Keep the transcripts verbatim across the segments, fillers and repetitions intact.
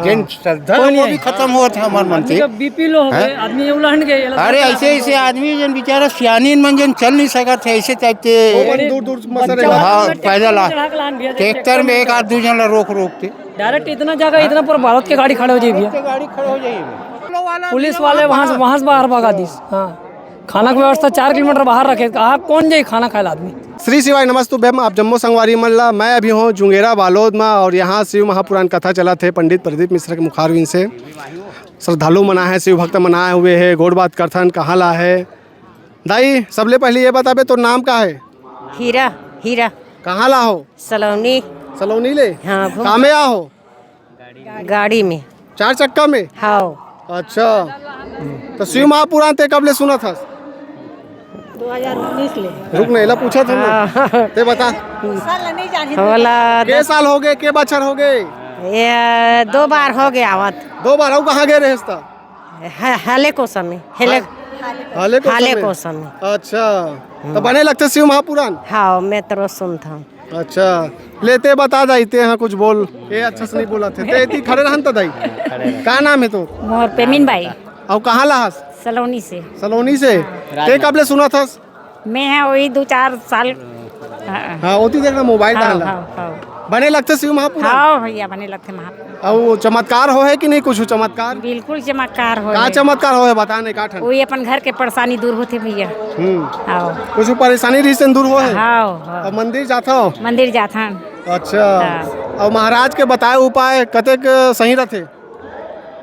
जेन श्रद्धा कोई नहीं वो है। भी खत्म होत हे हमर मन से। बीपी लो हो गए, हैं? आदमी उलहन गए, ये लोग अरे, ऐसे, ऐसे आदमी जेन बेचारा सियानी मन जेन चल नहीं सकत हे, ऐसे टाइप के। वो बड़ी दूर, दूर से मसर बच्चा है। हाँ, पैदल आ। चढ़ा के लान भैया, ट्रैक्टर में एक आध दू जन ला रोक, रोक के। डायरेक्ट इतना जगह, इतना पर भारत के गाड़ी खड़े हो जाए भैया। के गाड़ी खड़े हो जाए। पुलिस वाले वहाँ से, वहाँ से बाहर भगा दीस। हाँ, खाना के व्यवस्था चार किलोमीटर बाहर रखे, कहा कौन जाई खाना खाए ला आदमी? श्री शिवाय नमस्तुभ्यम, आप जम्मो संगवारी मन ला। मैं अभी हूँ जुंगेरा बालोद में और यहाँ शिव महापुराण कथा चलत हे पंडित प्रदीप मिश्र के मुखारविंद से। श्रद्धालु मन आए हे, शिव भक्त मन आए हुए हे, गोठ बात करथन, कहाँ ला हे। दाई, सबले पहले ये बताबे, तोर नाम का हे? हीरा, हीरा। कहाँ ला हो? सलोनी। सलोनी ले? हाँ, घूम- कामे आ हो? गाड़ी में। चार चक्का में? हाँ। अच्छा, तो शिव महापुराण ते कब ले सुनत हस? दो हजार उन्नीस ले। रुक ना, एला पूछत हन ना। हाँ। ते बता। साल नहीं जाने होला के दस साल हो गए, के बछर हो गए? ये दो बार हो गया आवत। दो बार, अउ कहाँ गए रहेस त? ह-, हाले कोसम में, हेले, हाले हाले कोसम में। कोसम में। अच्छा, तो बने लगथे शिव महापुराण? हाँ, मैं तो रोज सुनत हूँ। अच्छा, ले ते बता दाई, ते हाँ कुछ बोल। ए, अच्छा से नहीं बोलत हे। ते एती खड़े रहन त दाई। का नाम हे तोर? मोर पेमिन बाई। अउ कहाँ ला हस? सलोनी से। सलोनी से? ते कब ले सुनत हस? मैं है वही दो चार साल। हाँ। हाँ, ओती देख ना मोबाइल हाँ, डाल ला। हाँ, हाँ। बने लगथे शिव महापुराण? हाँ भैया, बने लगथे महापुराण। अउ चमत्कार होहे कि नहीं कुछ चमत्कार? बिल्कुल चमत्कार होहे। का चमत्कार होहे, बता ने का ठन? वही अपन घर के परेशानी दूर होथे भैया। हम्म। हाँ। कुछ परेशानी रहिस तेन दूर होहे? हाँ, हाँ। अब मंदिर जाथव? मंदिर जाथन। अच्छा। हाँ। अउ महाराज के बताए उपाय कतेक सही रथे?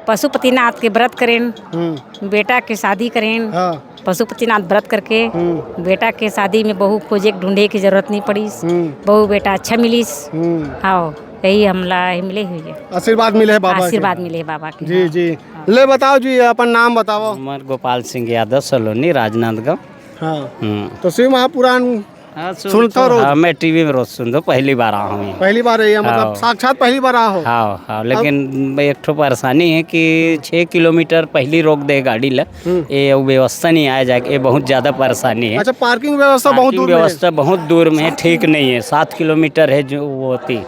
पशुपतिनाथ के व्रत करेन, हम्म। बेटा के शादी करेन, हाँ। पशुपतिनाथ व्रत करके हम्म। बेटा के शादी में बहू खोजे के ढूंढे के जरूरत नहीं पड़ीस। हम्म। बहू बेटा अच्छा मिलीस। हम्म। हाँ, यही हमला यही मिले हुई हे। आशीर्वाद मिले हे बाबा के। आशीर्वाद मिले हे बाबा के। जी, हाँ। जी। हाँ। ले बताओ जी, अपन नाम बताओ। हमर गोपाल सिंह यादव, सलोनी, राजनांदगांव। हाँ। हम्म। तो शिव महापुराण हाँ, सुन-, सुनता सुन-, रहो। हाँ, मैं टीवी में रोज सुनता हूँ, पहली बार आया हूँ। पहली बार है ये, मतलब, हाँ। साक्षात पहली बार आया हो? हाँ, हाँ, अब लेकिन एक ठो परेशानी है कि छः किलोमीटर पहली रोक दे गाड़ी ला, हम्म। ये अउ व्यवस्था नहीं आए जाके, ये बहुत ज़्यादा परेशानी है। अच्छा, पार्किंग व्यवस्था बहुत पार्किंग दूर में है? व्यवस्था बहुत दूर में है, ठीक नहीं है, सात किलोमीटर है जो वो होती।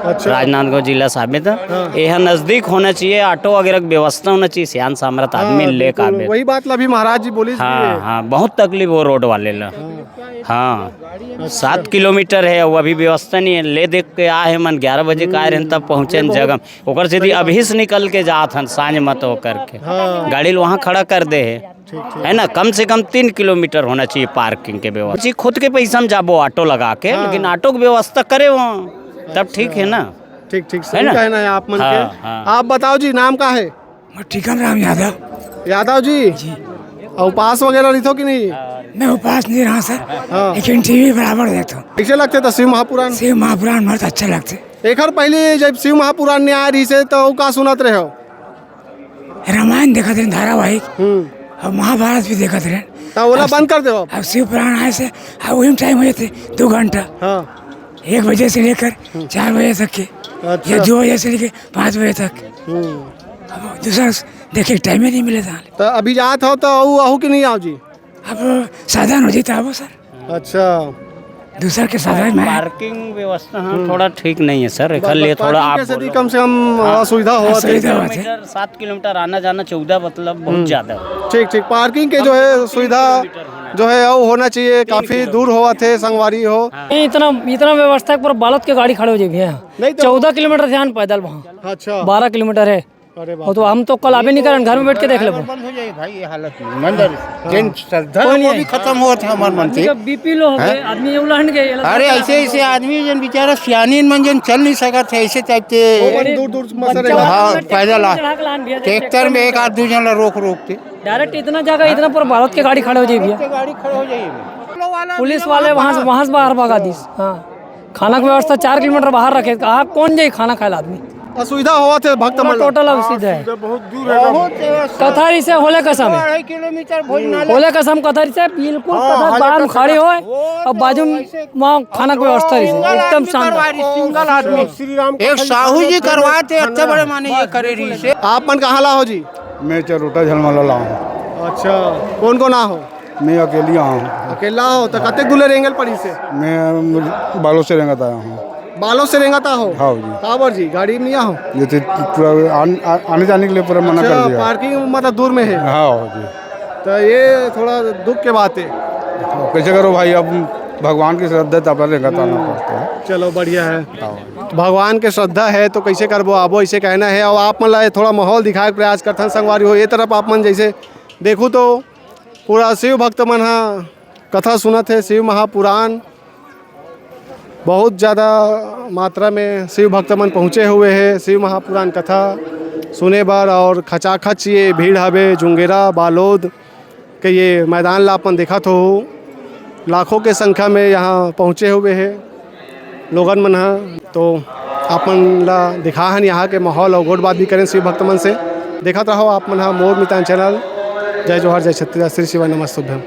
अच्छा। राजनांदगांव जिला साबित है। हाँ। ये नज़दीक होना चाहिए, ऑटो वगैरह की व्यवस्था होना चाहिए, सियान सामरथ हाँ, आदमी ले बिल्कुल, काबिल। वही बात ला अभी महाराज जी बोलिस भी हाँ, है। हाँ, बहुत तकलीफ हो रोड वाले ला। हाँ। हाँ, अच्छा। सात किलोमीटर है, वो अभी व्यवस्था नहीं है। ले देख के आए हैं मन, ग्यारह बजे का आए रहन, तब पहुँचे न जगह। ओकर से अभी से निकल के जात हन, सांझ मत होकर के। हाँ। गाड़ी ल वहाँ खड़ा कर दे है। ठीक, ठीक। है ना, कम से कम तीन किलोमीटर होना चाहिए पार्किंग के व्यवस्था। जी, खुद के पैसा में जाबो ऑटो लगा के, हाँ। लेकिन ऑटो की व्यवस्था करे वहाँ, तब ठीक है ना। ठीक, ठीक, है सही ना? कहना है आप मन हाँ, के। हाँ। आप बताओ जी, नाम का है? मैं टीकम राम यादव। यादव जी? जी। अउ उपास वगैरह रहिथो कि नहीं? मैं उपास नहीं रहा सर, हाँ। लेकिन टीवी बराबर देखता हूँ। कैसे लगथे त शिव महापुराण? शिव महापुराण बहुत अच्छा लगथे। एखर पहले जब शिव महापुराण नहीं आए रहिसे त अउ का सुनत रहे हो? रामायण देखत रहे धारावाहिक, हम्म। अउ महाभारत भी देखत रहे। त ओला अब बंद कर देव। अब शिव पुराण आए से, अब वही टाइम हो जाथे, दो घंटा। हाँ। एक बजे से लेकर हम्म। चार बजे तक के, अच्छा। या दो बजे से लेकर पाँच बजे तक। हम्म। अब दूसरा देखे के टाइम ही नहीं मिले था। त अभी जात हो त अउ आहू कि नहीं आओ जी? अब साधन हो जाता, अब सर। अच्छा। दूसर के साधन में पार्किंग व्यवस्था, हाँ, हम्म। थोड़ा ठीक नहीं है सर, एकर लिए थोड़ा पार्किंग आप के सेती बोलो। कम से कम, हाँ। असुविधा होवत हे। असुविधा होवत हे। किलोमीटर, सात किलोमीटर आना जाना, चौदह, मतलब, बहुत हम्म। ज्यादा है। ठीक, ठीक। पार्किंग के जो है सुविधा जो है, वो होना चाहिए, काफी दूर होवत हे, संगवारी हो। हाँ। ये इतना, इतना व्यवस्था पर बालत के गाड़ी खड़े हो जाए भैया। नहीं तो चौदह किलोमीटर से आन पैदल वहाँ। अच्छा। बारह किलोमीटर है। अरे बाप वो तो रे। हम तो कल आबे नहीं करन, घर में बैठ के देख लेबो। बंद हो जाए भाई, ये हालत में। मंदिर हाँ। जेन श्रद्धा कोई वो नहीं भी है। खत्म होत हे हमर मन से। जब बीपी लो हो गए, हैं? आदमी उलहन गए, ये लोग अरे, ऐसे, ऐसे आदमी जेन बेचारा सियानी मन जेन चल नहीं सकत हे, ऐसे टाइप के। वो बड़ी दूर, दूर से मसर बच्चा है। हाँ, उलहन गए, पैदल आ। चढ़ा के लान भैया, ट्रैक्टर में एक आध दू जन ला रोक, रोक के। डायरेक्ट इतना जगह, इतना पर भारत के गाड़ी खड़े हो जाए भैया। गाड़ी खड़े हो जाए। पुलिस वाले वहाँ से, वहाँ से बाहर भगा दीस। हाँ। खाना के व्यवस्था चार किलोमीटर बाहर रखे, कहा कौन जाई खाना खाए ला आदमी? असुविधा होवत हे भक्त पूरा मन ला। टोटल असुविधा है। बहुत दूर है। बहुत व्यवस्था। कथारी से होले कसम है। अढ़ाई किलोमीटर भोजनालय। होले कसम कथारी से बिल्कुल हाँ, कथार होले बाहर में कसम। खड़े होए वो और तो बाजू में ऐसे वहाँ खाना के व्यवस्था रही, सिंगल एकदम आदमी शानदार। करवा रही, सिंगल आदमी। श्री राम एक साहू जी करवाते, इतने बड़े माने ये करे रही से। आप मन कहाँ ला हो जी? मैं चरोटा झलमला ला हूँ। अच्छा, कौन कौन आ हो? मैं अकेली आया हूँ। अकेला हो तो कतेक दूर ले रेंगल पड़ी से? मैं बालोद से रेंगत आया हूँ। बालोद से रेंगत आहो? हाँ जी। काबर जी, गाड़ी में नहीं आहो? ये तो पूरा आन-, आ-, आने जाने के लिए पूरा मना अच्छा, कर दिया। पार्किंग मतलब दूर में है? हाँ जी। तो ये थोड़ा दुख के बात है। कैसे करो भाई, अब भगवान की श्रद्धा तब रेंगत आना पड़ता है। चलो, बढ़िया है। हाँ। भगवान के श्रद्धा है तो कैसे करबो, आबो, ऐसे कहना है। और आप मन ला थोड़ा माहौल दिखाए के प्रयास करथन संगवारी हो। ये तरफ आप मन जैसे देखू तो पूरा शिव भक्त मन हा कथा सुनत हे, शिव महापुराण। बहुत ज़्यादा मात्रा में शिव भक्त मन पहुँचे हुए हे शिव महापुराण कथा सुने बर। और खचाखच ये भीड़ हवे जुंगेरा बालोद के ये मैदान ला अपन देखत हो, लाखों के संख्या में यहाँ पहुँचे हुए हे लोगन मन ह। तो आप मन ला दिखा हन यहाँ के माहौल और गोठ बात भी करें शिव भक्त मन से। देखत रहो आप मन ह मोर मितान चैनल। जय जोहार, जय छत्तीसगढ़, श्री शिवाय नमः शुभ्यम।